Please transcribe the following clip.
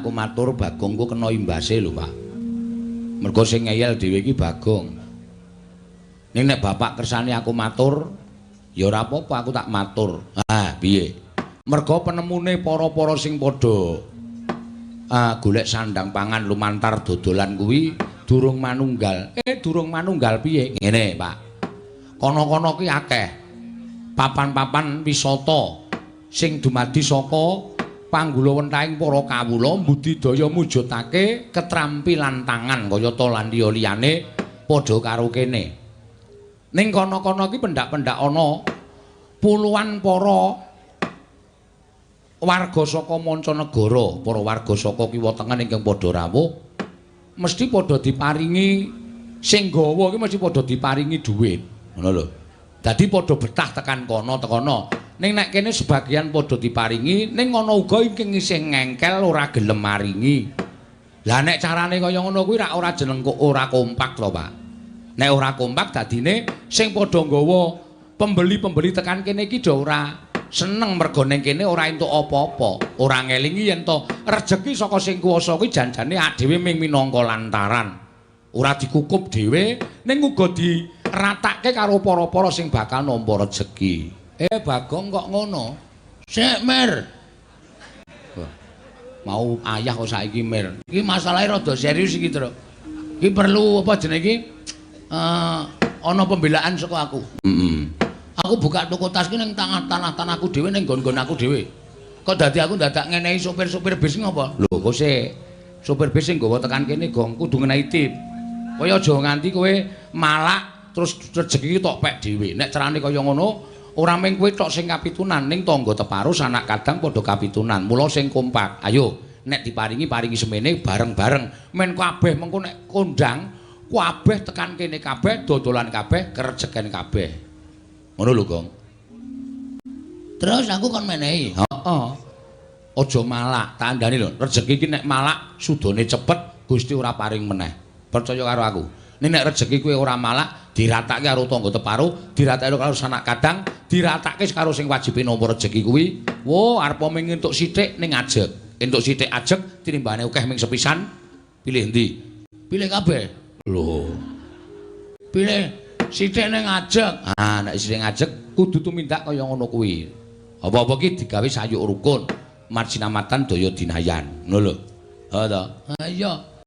nek aku matur Bagong ku kena imbase lho, Pak. Mergo sing ngeyel dhewe iki Bagong. Ning nek bapak kersane aku matur, ya ora apa-apa aku tak matur. Ah, piye? Mergo penemune para-para sing padha golek sandang pangan lumantar dodolan kuwi durung manunggal. Durung manunggal piye? Ngene, Pak. Kono-kono ki akeh papan-papan wisata sing dumadi saka panggulawentahing para kawula mbudidaya mujudake ketrampilan tangan kayata lan liya-liyane padha karo kene. Ning kono-kono ki pendak-pendak ana puluhan para warga saka mancanegara, para warga saka kiwa tengen ingkang padha rawuh mesti padha diparingi sing gawa ki mesti padha diparingi dhuwit. Ngono lho. Dadi padha betah tekan kono tekono. Ning nek kene sebagian padha diparingi, ning ana uga ingkang isih ngengkel ora gelem maringi. Lah nek carane kaya ngono kuwi rak ora jeneng kok ora kompak to, Pak. Nek ora kompak dadine sing padha nggawa pembeli-pembeli tekan kene iki do ora seneng mergo ning kene ora entuk apa-apa. Ora ngelingi yen to rejeki saka sing kuwasa kuwi janjane dhewe ming minangka lantaran. Ora dikukup dhewe ning uga diratake karo para-para sing bakal nampa rejeki. Bagong kok ngono? Sik, Mir. Mau ayah kok saiki, Mir. Iki masalahe rada serius iki, Truk. Iki perlu apa jenenge iki? Ana pembelaan saka aku. Heeh. Aku buka toko tas ki ning tanah-tanahku dhewe ning nggon-nggon aku dhewe. Kok dadi aku dadak ngenehi sopir-sopir bis ngopo? Lho, kok sik sopir bis sing nggawa tekan kene gong kudu ngenehi tip. Kaya aja nganti kowe malak terus rejeki tok pek dhewe. Nek carane kaya ngono, ora mung kowe tok sing kapitunan, ning tangga teparo sanak kadang padha kapitunan. Mula sing kompak. Ayo, nek diparingi paringi semene bareng-bareng. Men kabeh mengko nek kondang, kabeh tekan kene kabeh, dodolan kabeh, kerejeken kabeh. Ngono lho, Gong. Terus aku kon menehi. Heeh. Aja malak, tak kandhani lho. Rejeki iki nek malak sudane cepet, Gusti ora paring meneh. Percaya karo aku. Ning nek rejeki kowe ora malak, diratake karo tangga teparo, diratake karo sanak kadang, diratake karo sing wajibe nampa rejeki kuwi. Wo, arep mung entuk sithik ning ajeg. Entuk sithik ajeg tinimbane akeh ming sepisan. Pilih endi? Pilih kabeh. Lho. Pilih sithik ning ajeg. Ah, nek sithik ajeg kudu tumindak kaya ngono kuwi. Apa-apa ki digawe sayuk rukun, marjinamatan daya dinayan. Ngono lho. Ha ta? Ha iya.